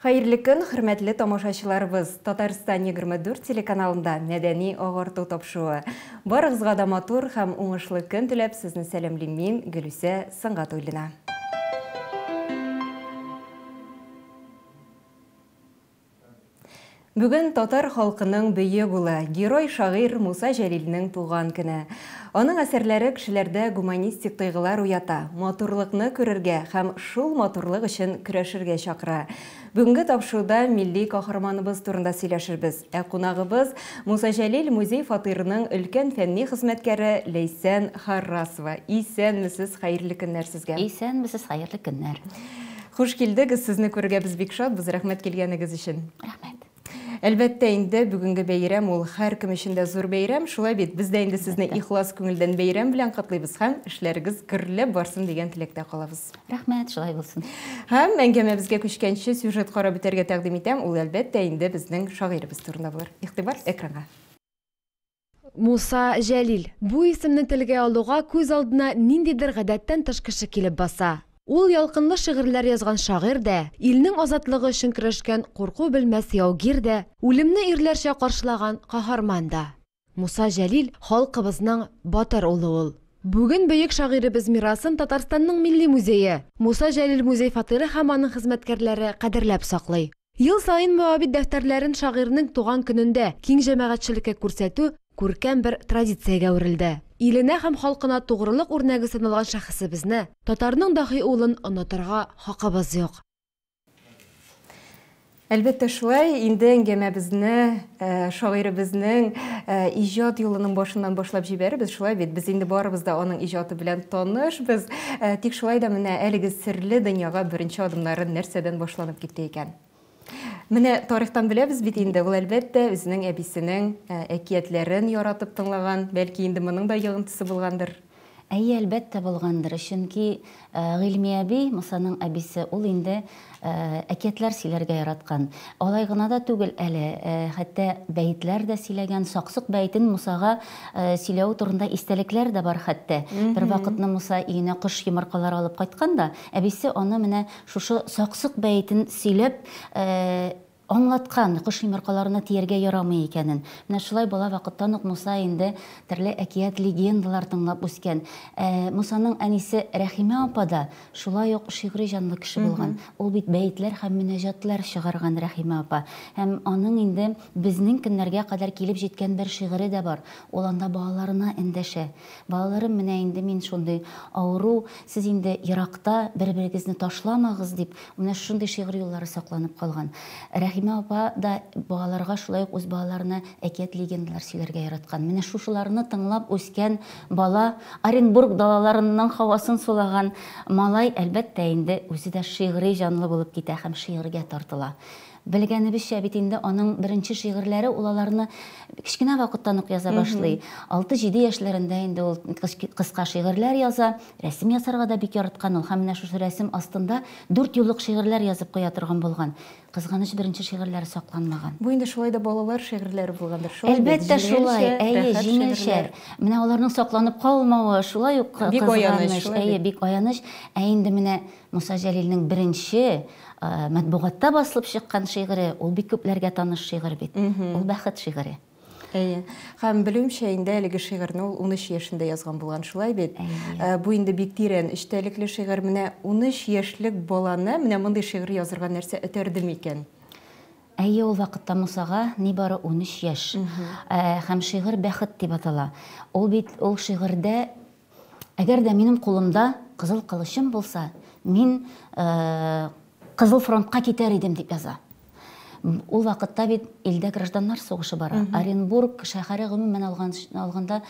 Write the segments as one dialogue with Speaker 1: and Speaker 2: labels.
Speaker 1: Хәерле көн, хөрмәтле тамашачыларыбыз! Татарстан 24 телеканалында мәдәни агарту тапшыруы. Барыгызга да матур һәм уңышлы көн теләп, сезне сәламлим мин, Гөлүсә Сөнгатуллина. Бүген татар халкының бөек улы, герой-шагыйрь Муса Җәлилнең туган көне. Аның әсәрләре кешеләрдә гуманистик тойгылар уята, матурлыкны күрергә һәм шул матурлык өчен көрәшергә чакыра. Бүгенге тапшыруда милли каһарманыбыз турында сөйләшербез. Ә кунагыбыз, Муса Җәлил музей-фатирының өлкән фәнни хезмәткәре Ләйсән Харрасова. Исәнмесез, хәерле көннәр сезгә!
Speaker 2: Исәнмесез, хәерле көннәр!
Speaker 1: Хуш килдегез, сезне күрергә без бик шатбыз, рәхмәт килгәнегез өчен.
Speaker 2: Рәхмәт.
Speaker 1: Әлбәттә инде, бүгенге бәйрәм ул һәркем өчен дә зур бәйрәм, шулай бит? Без дә инде сезне ихлас күңелдән бәйрәм белән котлыйбыз һәм эшләрегез гөрләп барсын дигән теләктә калабыз.
Speaker 2: Рәхмәт, шулай булсын.
Speaker 1: Һәм әңгәмәбезгә күчкәнче сюжет карап үтәргә тәкъдим итәм, ул әлбәттә инде безнең шагыйребез турында булыр. Игътибар экранга.
Speaker 3: Муса Җәлил. Бу исемне телгә алуга күз алдына ниндидер гадәттән тыш кеше килеп баса. Ул ялкынлы шигырьләр язган шагыйрь дә, илнең азатлыгы өчен көрәшкән курку белмәс яугир дә, үлемне ирләрчә каршылаган каһарман да. Муса Җәлил, халкыбызның батыр улы ул. Бүген бөек шагыйребез мирасын Татарстанның Милли музее, Муса Җәлил музей-фатиры һәм аның хезмәткәрләре кадерләп саклый. Ел саен Моабит дәфтәрләрен шагыйрьнең туган көнендә киң җәмәгатьчелеккә күрсәтү күркәм бер традициягә әверелде. Иленә һәм халкына тугрылык үрнәге саналган шәхесебезне, татарның даһи улын онытырга хакыбыз юк.
Speaker 1: Әлбәттә шулай, инде әңгәмәбезне шагыйребезнең иҗат юлының башыннан башлап җибәрербез, шулай бит? Без инде барыбыз да аның иҗаты белән танышбыз. Тик шулай да менә әлеге серле дөньяга беренче адымнары нәрсәдән башланып китте икән? Менә тарихтан беләбез бит инде, ул әлбәттә үзенең әбисенең әкиятләрен яратып тыңлаган, бәлки инде моның да йогынтысы булгандыр.
Speaker 2: Әйе, әлбәттә булгандыр, чөнки Гыйльми әби, Мусаның әбисе, ул инде әкиятләр сөйләргә яраткан. Алай гына да түгел әле, хәтта бәетләр дә сөйләгән, Саксык бәетен Мусага сөйләве турында истәлекләр дә бар хәтта. Бервакытны Муса өенә кош йомыркалары алып кайткан да, әбисе аны менә шушы Саксык бәетен сөйләп, Аңлаткан, кош йомыркаларына тияргә ярамый икәнен. Менә шулай бала вакыттан ук Муса инде төрле әкият-легендалар тыңлап үскән. Ә Мусаның әнисе Рәхимә апа да шулай ук шигъри җанлы кеше булган. Ул бит бәетләр һәм мөнәҗәтләр чыгарган Рәхимә апа. Һәм аның инде безнең көннәргә кадәр килеп җиткән бер шигыре дә бар. Ул анда балаларына эндәшә. Балаларым, менә инде мин шундый авыру, сез инде еракта, бер-берегезне ташламагыз, дип, менә шушындый шигырь юллары сакланып калган. Рәхимә апа да балаларга шулай ук үз балаларына әкият-легендалар сөйләргә яраткан. Менә шушыларны тыңлап үскән бала, Оренбург далаларының һавасын сулаган малай, әлбәттә инде, үзе дә шигъри җанлы булып китә һәм шигырьгә тартыла. Белгәнебезчә бит инде аның беренче шигырьләре, ул аларны кечкенә вакыттан ук яза башлый. Алты-җиде яшьләрендә инде ул кыска шигырьләр яза, рәсем ясарга да бик яраткан ул һәм менә шушы рәсем астында дүрт юллык шигырьләр язып куя торган булган. Кызганыч, беренче шигырьләре сакланмаган.
Speaker 1: Бу инде шулай да балалар шигырьләре булгандыр, шулай бит?
Speaker 2: Әлбәттә шулай, әйе, җиңелчә. Менә аларның сакланып калмавы шулай ук кызганыч, әйе, бик аяныч. Ә инде менә Муса Җәлилнең беренче матбугатта басылып чыккан шигыре, ул бик күпләргә таныш шигырь бит. Ул Бәхет шигыре.
Speaker 1: Әйе. Һәм белүемчә, инде әлеге шигырьне ул 13 яшендә язган булган, шулай бит?
Speaker 2: Әйе.
Speaker 1: Бу инде бик тирән эчтәлекле шигырь. Менә 13 яшьлек баланы менә мондый шигырь язырга нәрсә этәрде микән?
Speaker 2: Әйе, ул вакытта Мусага нибары 13 яшь. Һәм шигырь Бәхет дип атала. Ул бит ул шигырьдә Әгәр дә минем кулымда кызыл кылычым булса, мин Кызыл фронтка китәр идем, дип яза. Ул вакытта бит илдә гражданнар сугышы бара. Оренбург шәһәре гомумән алганда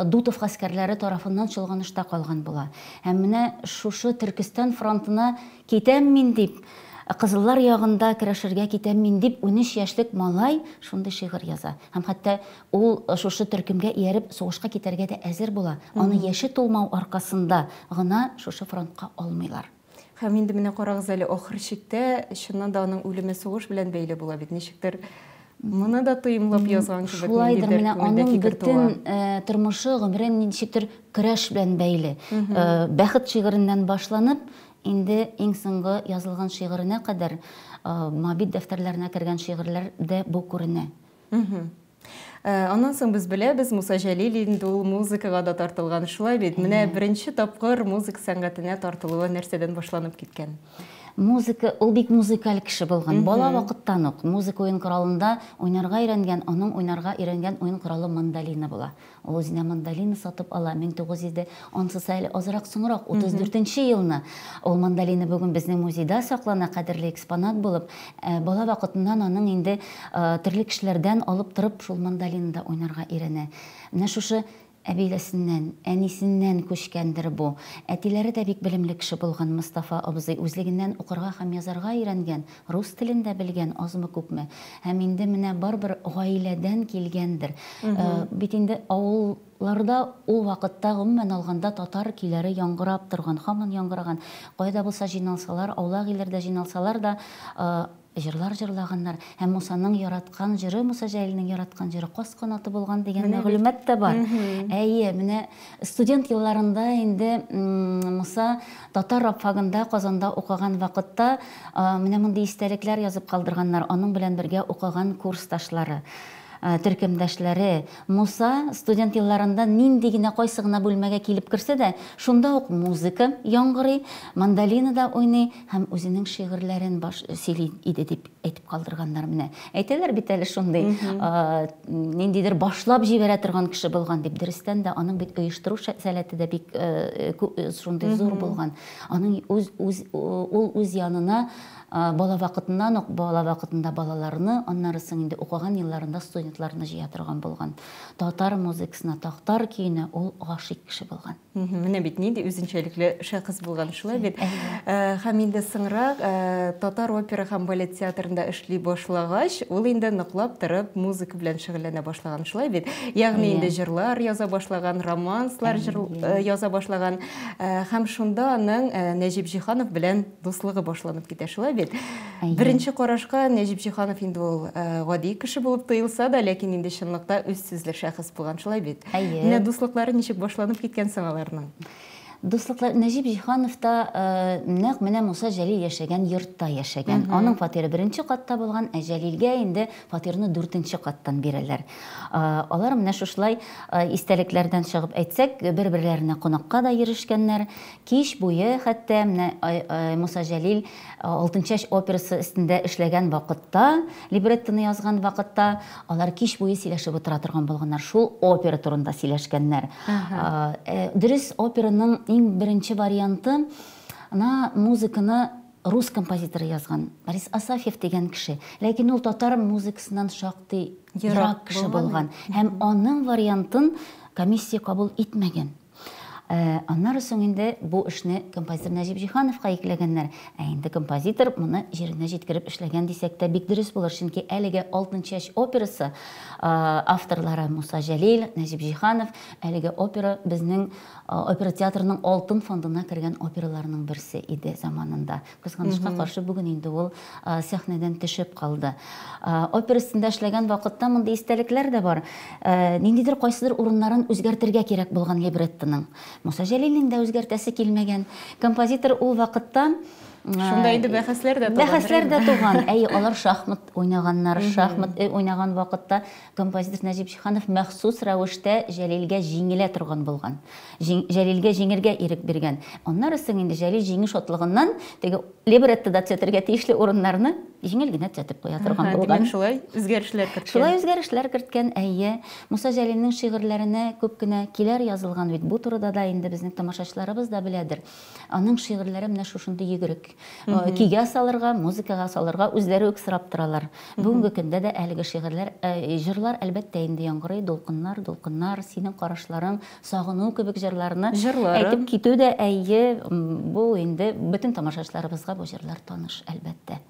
Speaker 2: Дутов гаскәрләре тарафыннан чолганышта калган була. Һәм менә шушы Төркестан фронтына китәм мин дип, кызыллар ягында көрәшергә китәм мин дип, 13 яшьлек малай шундый шигырь яза. Һәм хәтта Ул шушы төркемгә ияреп сугышка китәргә дә әзер була. Аны яше тулмау аркасында гына шушы фронтка алмыйлар.
Speaker 1: Һәм инде менә карагыз әле, ахыр чиктә, чыннан да аның үлеме сугыш белән бәйле була бит. Ничектер моны да тоемлап язган кебек,
Speaker 2: Шулайдыр,
Speaker 1: ниндидер
Speaker 2: менә
Speaker 1: күңелдә
Speaker 2: аның
Speaker 1: фикер туа.
Speaker 2: бөтен тормышы, гомере ничектер көрәш белән бәйле. Бәхет шигыреннән башланып, Инде иң соңгы язылган шигыренә кадәр Моабит дәфтәрләренә кергән шигырьләрдә бу күренә.
Speaker 1: Аннан соң без беләбез, Муса Җәлил инде ул музыкага да тартылган, шулай бит? Менә беренче тапкыр музыка сәнгатенә тартылуы нәрсәдән башланып киткән?
Speaker 2: Музыка, ул бик музыкаль кеше булган. Бала вакыттан ук музыка уен коралында уйнарга өйрәнгән, аның уйнарга өйрәнгән уен коралы мандолина була. Ул үзенә мандолина сатып ала, 1900 дә, ансысы әле азрак соңрак, 34 нче елны. Ул мандолина бүген безнең музейда саклана, кадерле экспонат булып. Бала вакытыннан аның инде төрле кешеләрдән алып торып шул мандолинада уйнарга өйрәнә. Менә шушы әбиләсеннән, әнисеннән күчкәндер бу. Әтиләре дә бик белемле кеше булган, Мостафа абзый үзлегеннән укырга һәм язарга өйрәнгән, рус телен дә белгән, азмы-күпме. Һәм инде менә барыбер гаиләдән килгәндер. Бит инде авылларда ул вакытта, гомумән алганда, татар көйләре яңгырап торган, һаман яңгыраган. Кайда булса җыйналсалар, аулак өйләрдә җыйналсалар да, Җырлар җырлаганнар. Һәм Мусаның яраткан җыры, Муса Җәлилнең яраткан җыры Каз канаты булган дигән мәгълүмат та бар. Әйе, менә студент елларында инде Муса татар рабфагында Казанда укыган вакытта менә мондый истәлекләр язып калдырганнар аның белән бергә укыган курсташлары, төркемдәшләре. Муса студент елларында нинди генә, кайсы гына бүлмәгә килеп керсә дә, шунда ук музыка яңгырый, мандолинада уйный, Һәм үзенең шигырьләрен баш сөйли иде дип әйтеп калдырганнар менә. Әйтәләр бит әле шундый, ниндидер башлап җибәрә торган кеше булган дип. Дөрестән дә, аның бит оештыру сәләте дә бик шундый зур булган. Аның үз, үз, ул үз янына бала вакытыннан ук, бала вакытында балаларны, аннары соң инде укыган елларында студентларны җыя торган булган. Татар музыкасына, татар көенә ул гашыйк кеше булган.
Speaker 1: Менә бит нинди үзенчәлекле шәхес булган, шулай бит? Һәм инде соңрак Татар опера һәм балет театрында эшли башлагач, ул инде ныклап торып музыка белән шөгыльләнә башлаган, шулай бит? Ягъни инде җырлар яза башлаган, романслар яза башлаган. Һәм шунда аның Нәҗип Җиһанов белән дуслыгы башланып китә, шулай бит? Беренче карашка Нәҗип Җиһанов инде ул гади кеше булып тоелса да, ләкин инде чынлыкта үзсүзле шәхес булган, шулай бит?
Speaker 2: Әйе.
Speaker 1: Менә дуслыклары ничек башланып киткән соң аларның?
Speaker 2: Дуслыклар Нәҗип Җиһанов та нәкъ менә Муса Җәлил яшәгән йортта яшәгән. Аның фатиры беренче катта булган, ә Җәлилгә инде фатирны дүртенче каттан бирәләр. Алар менә шушылай истәлекләрдән чыгып әйтсәк, бер-берләренә кунакка да йөрешкәннәр. Кич буе хәтта менә Муса Җәлил Алтынчәч операсы өстендә эшләгән вакытта, либреттоны язган вакытта, алар кич буе сөйләшеп утыра торган булганнар, шул опера турында сөйләшкәннәр. Дөрес, операның иң беренче варианты на музыканы рус композиторы язган, Борис Асафьев дигән кеше. Ләкин ул татар музыкасыннан шактый ерак кеше булган. Һәм аның вариантын комиссия кабул итмәгән. Аннары соң инде бу эшне композитор Нәҗип Җиһановка йөкләгәннәр. Ә инде композитор моны җиренә җиткереп эшләгән дисәк тә бик дөрес булыр, чөнки әлеге Алтынчәч операсы авторлары Муса Җәлил, Нәҗип Җиһанов, әлеге опера безнең опера театрының алтын фондына кергән операларның берсе иде заманында. Кызганычка каршы, бүген инде ул сәхнәдән төшеп калды. Опера өстендә эшләгән вакытта мондый истәлекләр дә бар. Ниндидер кайсыдыр урыннарын үзгәртергә кирәк булган либреттоның. Муса Җәлилнең дә үзгәртәсе килмәгән. Композитор ул вакытта
Speaker 1: Шунда инде бәхәсләр дә туган.
Speaker 2: Бәхәсләр дә туган. Әйе, алар шахмат уйнаганнар. Шахмат уйнаган вакытта композитор Нәҗип Җиһанов махсус рәвештә Җәлилгә җиңелә торган булган. Җәлилгә җиңергә ирек биргән. Аннары соң инде Җәлил җиңү шатлыгыннан теге либреттода төзәтергә тиешле урыннарны җиңел генә төзәтеп куя торган булган.
Speaker 1: Димәк, шулай үзгәрешләр керткән.
Speaker 2: Шулай үзгәрешләр керткән, әйе. Муса Җәлилнең шигырьләренә күп кенә көйләр язылган бит. Бу турыда да инде безнең тамашачыларыбыз да беләдер. Аның шигырьләре менә шушындый йөгерек. Көйгә салырга, музыкага салырга үзләре үк сорап торалар. Бүгенге көндә дә әлеге шигырьләр, җырлар, әлбәттә инде, яңгырый, Дулкыннар, дулкыннар, Синең карашларың, Сагыну кебек җырларны әйтеп китү дә, әйе, бу инде бөтен тамашачыларыбызга бу җырлар таныш, әлбәттә.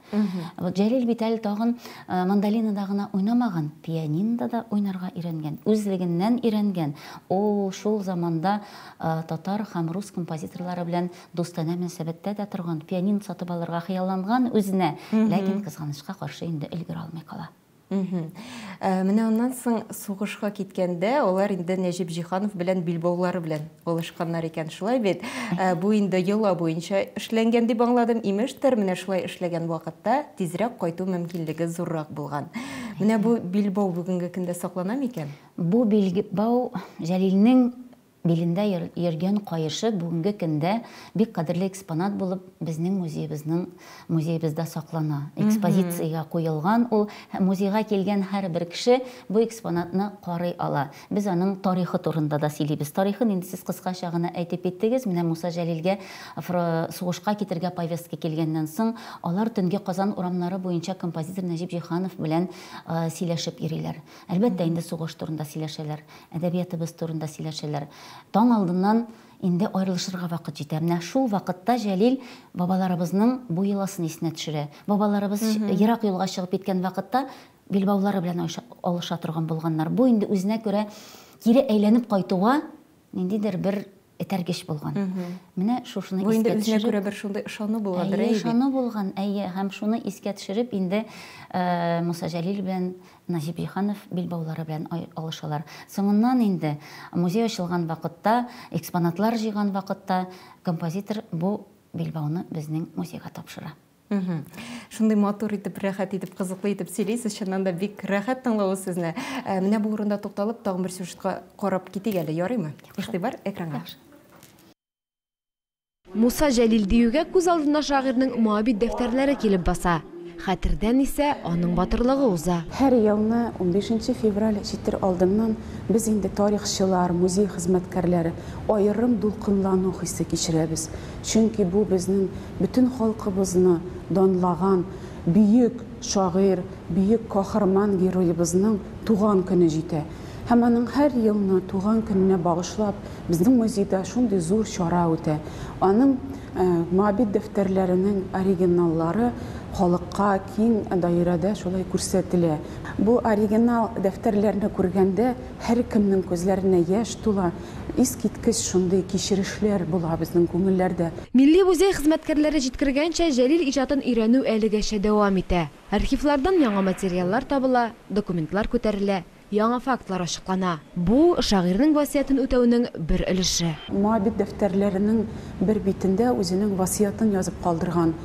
Speaker 2: Вот Җәлил бит әле тагын мандолинада гына уйнамаган, пианинода да уйнарга өйрәнгән, үзлегеннән өйрәнгән. Ул шул заманда татар һәм рус композиторлары белән дустанә мөнәсәбәттә дә торган, пианино сатып алырга хыялланган үзенә, ләкин, кызганычка каршы, инде өлгерә алмый кала.
Speaker 1: Менә аннан соң сугышка киткәндә алар инде Нәҗип Җиһанов белән билбаулары белән алышканнар икән, шулай бит? Бу инде йола буенча эшләнгән дип аңладым. Имештер, менә шулай эшләгән вакытта тизрәк кайту мөмкинлеге зуррак булган. Менә бу билбау бүгенге көндә саклана микән?
Speaker 2: Бу билбау Җәлилнең Билендә йөргән каешы бүгенге көндә бик кадерле экспонат булып безнең музеебызның музеебызда саклана. Экспозициягә куелган ул. Музейга килгән һәрбер кеше бу экспонатны карый ала. Без аның тарихы турында да сөйлибез. Тарихын инде сез кыскача гына әйтеп киттегез. Менә Муса Җәлилгә сугышка китергә повестка килгәннән соң, алар төнге Казан урамнары буенча композитор Нәҗип Җиһанов белән сөйләшеп йөриләр. Әлбәттә инде сугыш турында сөйләшәләр. Әдәбиятыбыз турында сөйләшәләр. Таң алдыннан инде аерылышырга вакыт җитә. Менә шул вакытта Җәлил бабаларыбызның бу йоласын исенә төшерә. Бабаларыбыз ерак юлга чыгып киткән вакытта билбаулары белән алыша торган булганнар. Бу инде үзенә күрә кире әйләнеп кайтуга ниндидер бер этәргеч булган. Менә шушыны искә төшереп. Бу инде
Speaker 1: үзенә күрә бер шундый ышану булгандыр, әйе бит?
Speaker 2: Әйе, ышану булган, әйе. Һәм шуны искә төшереп, инде Муса Җәлил белән Нәҗип Җиһанов билбаулары белән алышалар. Соңыннан инде музей ачылган вакытта, экспонатлар җыйган вакытта композитор бу билбауны безнең музейга тапшыра.
Speaker 1: Шундый матур итеп, рәхәт итеп, кызыклы итеп сөйлисез, чыннан да бик рәхәт тыңлавы сезне. Менә бу урында тукталып, тагын бер сюжетка карап китик әле, ярыймы? Игътибар экранга.
Speaker 3: Муса Җәлил диюгә күз алдына шагыйрьнең Моабит дәфтәрләре килеп баса. Хәтердән исә аның батырлыгы уза.
Speaker 4: Һәр елны унбишенче февраль җитер алдыннан без инде тарихчылар, музей хезмәткәрләре аерым дулкынлану хисе кичерәбез. Чөнки бу безнең бөтен халкыбызны данлаган бөек шагыйрь, бөек каһарман героебызның туган көне җитә. Һәм аның һәр елны туган көненә багышлап безнең музейда шундый зур чара үтә. Аның Моабит дәфтәрләренең оригиналлары халыкка киң даирәдә шулай күрсәтелә. Бу оригинал дәфтәрләрне күргәндә һәркемнең күзләренә яшь тула, искиткеч шундый кичерешләр була безнең күңелләрдә.
Speaker 3: Милли музей хезмәткәрләре җиткергәнчә, Җәлил иҗатын өйрәнү әлегәчә дәвам итә. Архивлардан яңа материаллар табыла, документлар күтәрелә, яңа фактлар ачыклана. Бу, шагыйрьнең васыятен үтәүнең бер өлеше.
Speaker 4: Моабит дәфтәрләренең бер битендә үзенең васыятен язып калдырган.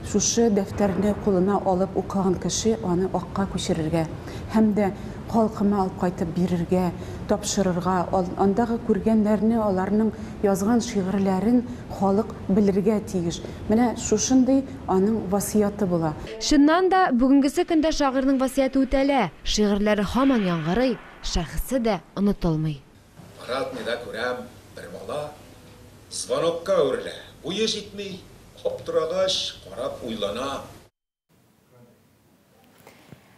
Speaker 4: Шушы дәфтәрне кулына алып укыган кеше аны акка күчерергә һәм дә халкыма алып кайтып бирергә, тапшырырга, андагы күргәннәрне, аларның язган шигырьләрен халык белергә тиеш. Менә шушындый аның васыяты була.
Speaker 3: Чыннан да, бүгенгесе көндә шагыйрьнең васыяте үтәлә, шигырьләре һаман яңгырый, шәхесе дә онытылмый.
Speaker 5: Парадныйда күрәм, бер бала звонокка үрелә, буе җитми, аптырагач, карап уйлана.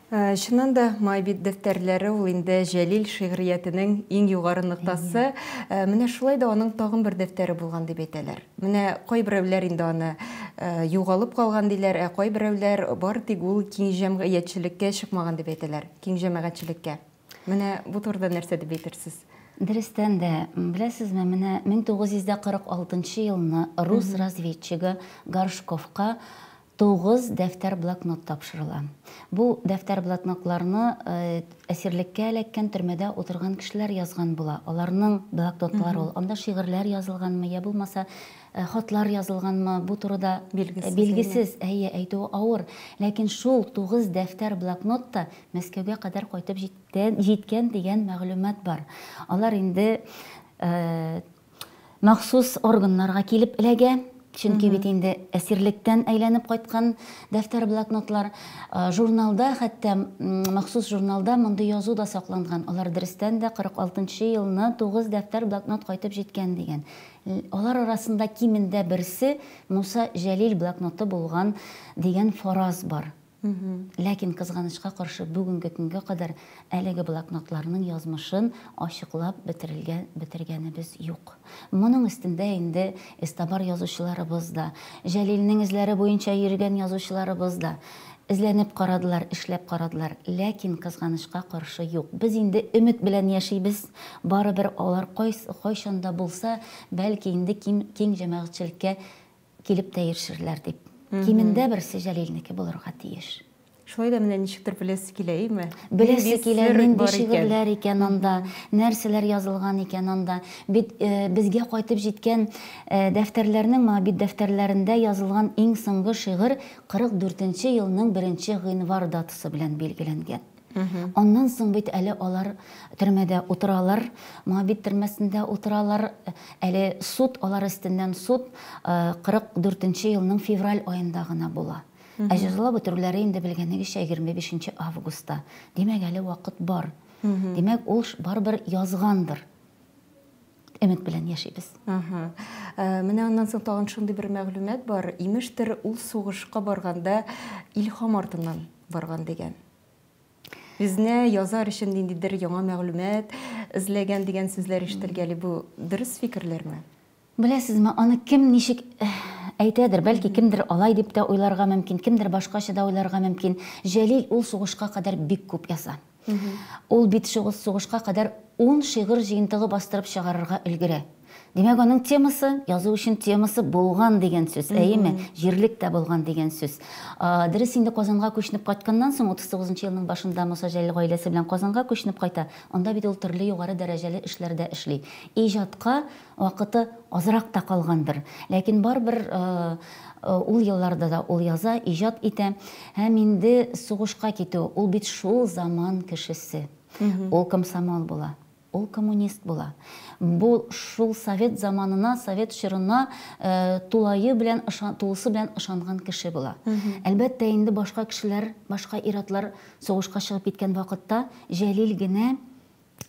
Speaker 1: Чыннан да, Моабит дәфтәрләре ул инде Җәлил шигъриятенең иң югары ноктасы. Менә шулай да аның тагын бер дәфтәре булган дип әйтәләр. Менә кайберәүләр инде аны югалып калган диләр, ә кайберәүләр бары тик ул киң җәмгыятьчелеккә чыкмаган дип әйтәләр, киң җәмәгатьчелеккә. Менә бу турыда нәрсә дип әйтерсез?
Speaker 2: Дөрестән дә, беләсезме, менә 1946 елны рус разведчигы Горшковка 9 дәфтәр-блокнот тапшырыла. Бу дәфтәр-блокнотларны әсирлеккә эләккән, төрмәдә утырган кешеләр язган була. Аларның блокнотлары ул. Анда шигырьләр язылганмы, я булмаса хатлар язылганмы, бу турыда билгесез, әйе, әйтүе авыр. Ләкин шул 9 дәфтәр-блокнот та Мәскәүгә кадәр кайтып җиткән дигән мәгълүмат бар. Алар инде махсус органнарга килеп эләгә, чөнки бит инде әсирлектән әйләнеп кайткан дәфтәр-блокнотлар. Журналда, хәтта махсус журналда мондый язу да сакланган. Алар дөрестән дә 46 нчы елны 9 дәфтәр-блокнот кайтып җиткән дигән. Алар арасында кимендә берсе Муса Җәлил блокноты булган дигән фараз бар. Ләкин, кызганычка каршы, бүгенге көнгә кадәр әлеге блокнотларның язмышын ачыклап бетерелгән бетергәнебез юк. Моның өстендә инде эзтабар язучыларыбыз да, Җәлилнең эзләре буенча йөргән язучыларыбыз да эзләнеп карадылар, эшләп карадылар, ләкин, кызганычка каршы, юк. Без инде өмет белән яшибез, барыбер алар кайс кайчан да булса, бәлки инде киң киң җәмәгатьчелеккә Килеп тә ирешерләр дип. Кимендә берсе Җәлилнеке булырга тиеш.
Speaker 1: Шулай да менә ничектер беләсе килә, әйеме?
Speaker 2: Беләсе килә, нинди шигырьләр икән анда, нәрсәләр язылган икән анда. Бит безгә кайтып җиткән дәфтәрләрнең, Моабит дәфтәрләрендә язылган иң соңгы шигырь 44 нче елның беренче гыйнвар датасы белән билгеләнгән. Аннан соң бит әле алар төрмәдә утыралар, Моабит төрмәсендә утыралар, әле суд, алар өстеннән суд 44 нче елның февраль аенда гына була. Ә җәзалап үтерүләре инде белгәнегезчә 25 нче августта. Димәк, әле вакыт бар. Димәк, ул барыбер язгандыр. Өмет белән яшибез.
Speaker 1: Ага. Менә аннан соң тагын шундый бер мәгълүмат бар. Имештер, ул сугышка барганда илһам артыннан барган дигән. Үзенә язар өчен ниндидер яңа мәгълүмат эзләгән дигән сүзләр ишетелгәли. Бу дөрес фикерләрме?
Speaker 2: Беләсезме, аны кем ничек әйтәдер, бәлки кемдер алай дип тә уйларга мөмкин, кемдер башкача да уйларга мөмкин. Җәлил ул сугышка кадәр бик күп яза. Ул бит сугышка кадәр ун шигырь җыентыгы бастырып чыгарырга өлгерә. Димәк, аның темасы, язу өчен темасы булган дигән сүз, әйеме? Җирлек тә булган дигән сүз. Дөрес инде Казанга күченеп кайтканнан соң, 39 нчы елның башында Муса Җәлил гаиләсе белән Казанга күченеп кайта. Анда бит ул төрле югары дәрәҗәле эшләрдә эшли. Иҗатка Вакыты азрак та калгандыр. Ләкин барыбер ул елларда да ул яза, иҗат итә. Һәм инде сугышка китү, ул бит шул заман кешесе. Ул комсомол була, ул коммунист була. Бу шул совет заманына, совет чорына тулае белән, тулысы белән ышанган кеше була. Әлбәттә инде башка кешеләр, башка ир-атлар сугышка чыгып киткән вакытта Җәлил генә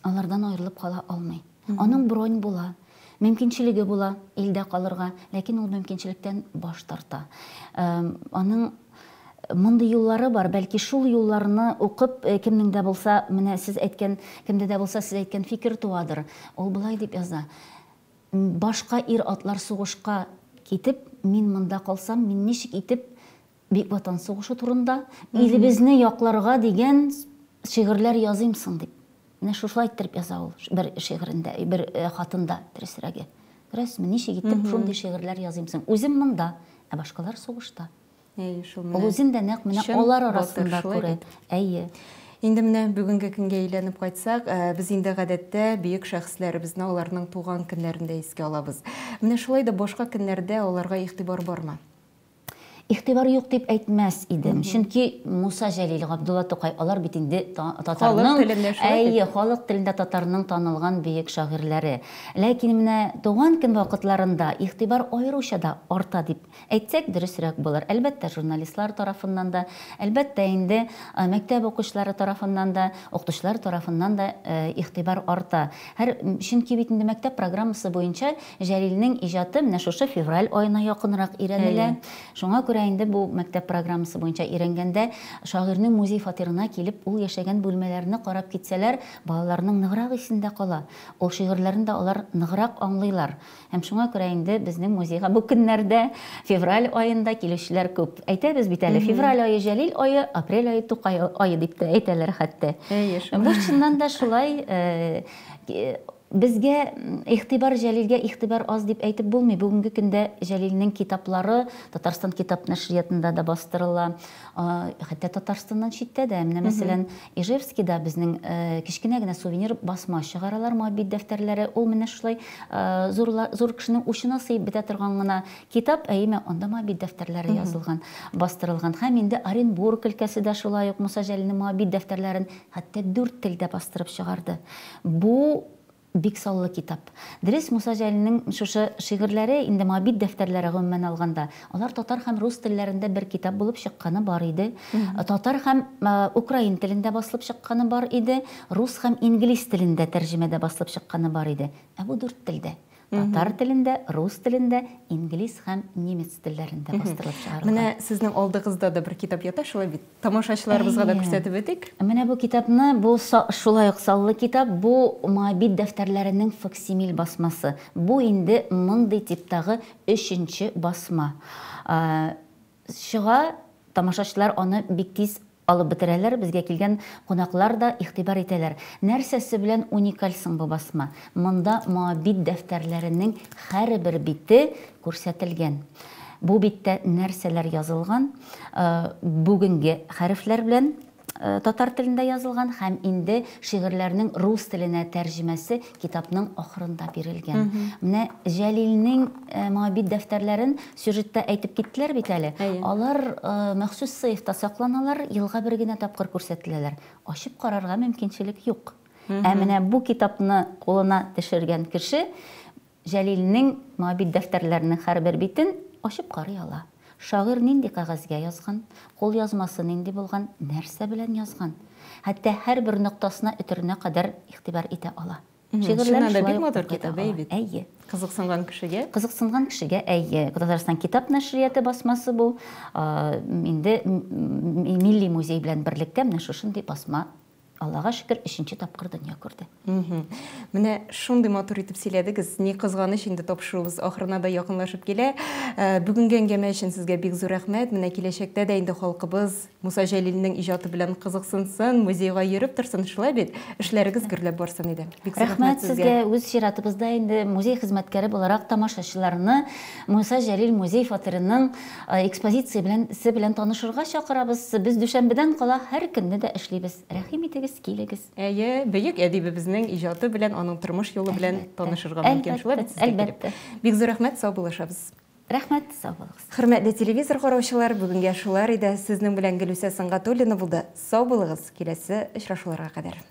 Speaker 2: алардан аерылып кала алмый. Аның бронь була, мөмкинчелеге була илдә калырга, ләкин ул мөмкинчелектән баш тарта. Аның мондый юллары бар, бәлки шул юлларны укып, кемнең дә булса, менә сез әйткән, кемдә дә булса сез әйткән фикер туадыр. Ул болай дип яза: Башка ир-атлар сугышка китеп, мин монда калсам, мин ничек итеп Бөек Ватан сугышы турында, илебезне якларга дигән шигырьләр языйм соң, дип. Менә шушылай иттереп яза ул бер шигырендә, бер хатында, дөресрәге. Күрәсезме, ничек итеп шундый шигырьләр языйм соң? Үзем монда, ә башкалар сугышта.
Speaker 1: Әйе, шул менә.
Speaker 2: Ул үзен дә нәкъ менә алар арасында күрә. Әйе.
Speaker 1: Инде менә бүгенге көнгә әйләнеп кайтсак, без инде гадәттә бөек шәхесләребезне аларның туган көннәрендә искә алабыз. Менә шулай да башка көннәрдә аларга игътибар бармы?
Speaker 2: Игътибар юк дип әйтмәс идем. Чөнки Муса Җәлил, Габдулла Тукай, алар бит инде татарның, әйе, халык телендә татарның танылган бөек шагыйрьләре. Ләкин менә туган көн вакытларында игътибар аеруча да арта дип әйтсәк, дөресрәк булыр. Әлбәттә, журналистлар тарафыннан да, әлбәттә инде, мәктәп укучылары тарафыннан да, укытучылар тарафыннан да игътибар арта. Һәр, чөнки бит инде мәктәп программасы буенча Җәлилнең иҗаты менә шушы февраль аена якынрак өйрәнелә. Шуңа күрә инде бу мәктәп программасы буенча өйрәнгәндә, шагыйрьнең музей-фатирына килеп, ул яшәгән бүлмәләрне карап китсәләр, балаларның ныграк исендә кала. Ул шигырьләрне дә алар ныграк аңлыйлар. Һәм шуңа күрә инде безнең музейга бу көннәрдә, февраль аенда килүчеләр күп. Әйтәбез бит әле, февраль ае Җәлил ае, апрель ае Тукай ае дип тә әйтәләр хәтта.
Speaker 1: Әйе, шул.
Speaker 2: Бу чыннан да шулай. Безгә игътибар, Җәлилгә игътибар аз дип әйтеп булмый. Бүгенге көндә Җәлилнең китаплары Татарстан китап нәшриятында да бастырыла. Хәтта Татарстаннан читтә дә. Менә, мәсәлән, Ижевскида безнең кечкенә генә сувенир басма чыгаралар, Моабит дәфтәрләре. Ул менә шулай зур, зур кешенең учына сыеп бетә торган гына китап, әйеме, анда Моабит дәфтәрләре язылган, бастырылган. Һәм инде Оренбург өлкәсе дә шулай ук Муса Җәлилнең Моабит дәфтәрләрен хәтта дүрт телдә бастырып чыгарды. Бу бик саллы китап. Дөрес, Муса Җәлилнең шушы шигырьләре, инде Моабит дәфтәрләре гомумән алганда, алар татар һәм рус телләрендә бер китап булып чыкканы бар иде. Татар һәм украин телендә басылып чыкканы бар иде, рус һәм инглиз телендә тәрҗемәдә басылып чыкканы бар иде. Ә бу дүрт телдә. Татар телендә, рус телендә, инглиз һәм немец телләрендә бастырылып чыгарылган.
Speaker 1: Менә сезнең алдыгызда да бер китап ята, шулай бит? Тамашачыларыбызга да күрсәтеп үтик.
Speaker 2: Менә бу китапны, бу шулай ук саллы китап, бу Моабит дәфтәрләренең факсимиль басмасы. Бу инде мондый типтагы өченче басма. Чыга, тамашачылар аны бик тиз алып бетерәләр, безгә килгән кунаклар да игътибар итәләр. Нәрсәсе белән уникаль соң бу басма? Монда Моабит дәфтәрләренең һәрбер бите күрсәтелгән. Бу биттә нәрсәләр язылган, бүгенге хәрефләр белән татар телендә язылган һәм инде шигырьләрнең рус теленә тәрҗемәсе китапның ахырында бирелгән. Менә Җәлилнең Моабит дәфтәрләрен сюжетта әйтеп киттеләр бит әле. Алар махсус сейфта сакланалар, елга бер генә тапкыр күрсәтеләләр. Ачып карарга мөмкинчелек юк. Ә менә бу китапны кулына төшергән кеше Җәлилнең Моабит дәфтәрләренең һәрбер битен ачып карый ала. Шагыйрь нинди кәгазьгә язган, кулъязмасы нинди булган, нәрсә белән язган? Хәтта һәрбер ноктасына, өтеренә кадәр игътибар итә ала.
Speaker 1: Шигырьләрен шулай бик матур китап, әйе бит? Әйе. Кызыксынган кешегә?
Speaker 2: Кызыксынган кешегә, әйе. Татарстан китап нәшрияты басмасы бу. Инде Милли музей белән берлектә менә шушындый басма Аллага шөкер, өченче тапкыр дөнья күрде.
Speaker 1: Менә шундый матур итеп сөйләдегез. Ни кызганыч, инде тапшыруыбыз ахырына да якынлашып килә. Э, бүгенге әңгәмә өчен сезгә бик зур рәхмәт. Менә киләчәктә дә инде халкыбыз Муса Җәлилнең иҗаты белән кызыксынсын, музейга йөреп торсын, шулай бит? Эшләрегез гөрләп барсын иде.
Speaker 2: Бик зур рәхмәт сезгә. Үз чиратыбызда инде музей хезмәткәре буларак тамашачыларны Муса Җәлил музей фатирының экспозиция белән се белән танышырга чакырабыз. Без дүшәмбедән кала һәр көнне дә эшлибез. Рәхим итегез, килегез.
Speaker 1: Әйе, бөек әдибебезнең иҗаты белән, аның тормыш юлы белән танышырга мөмкин. Шулай бит, сезгә килеп. Бик зур рәхмәт, сау булышабыз.
Speaker 2: Рәхмәт, сау булыгыз.
Speaker 1: Хөрмәтле телевизор караучылар, бүгенгә шулар иде. Сезнең белән Гөлүсә Сөнгатуллина булды. Сау булыгыз, киләсе очрашуларга кадәр.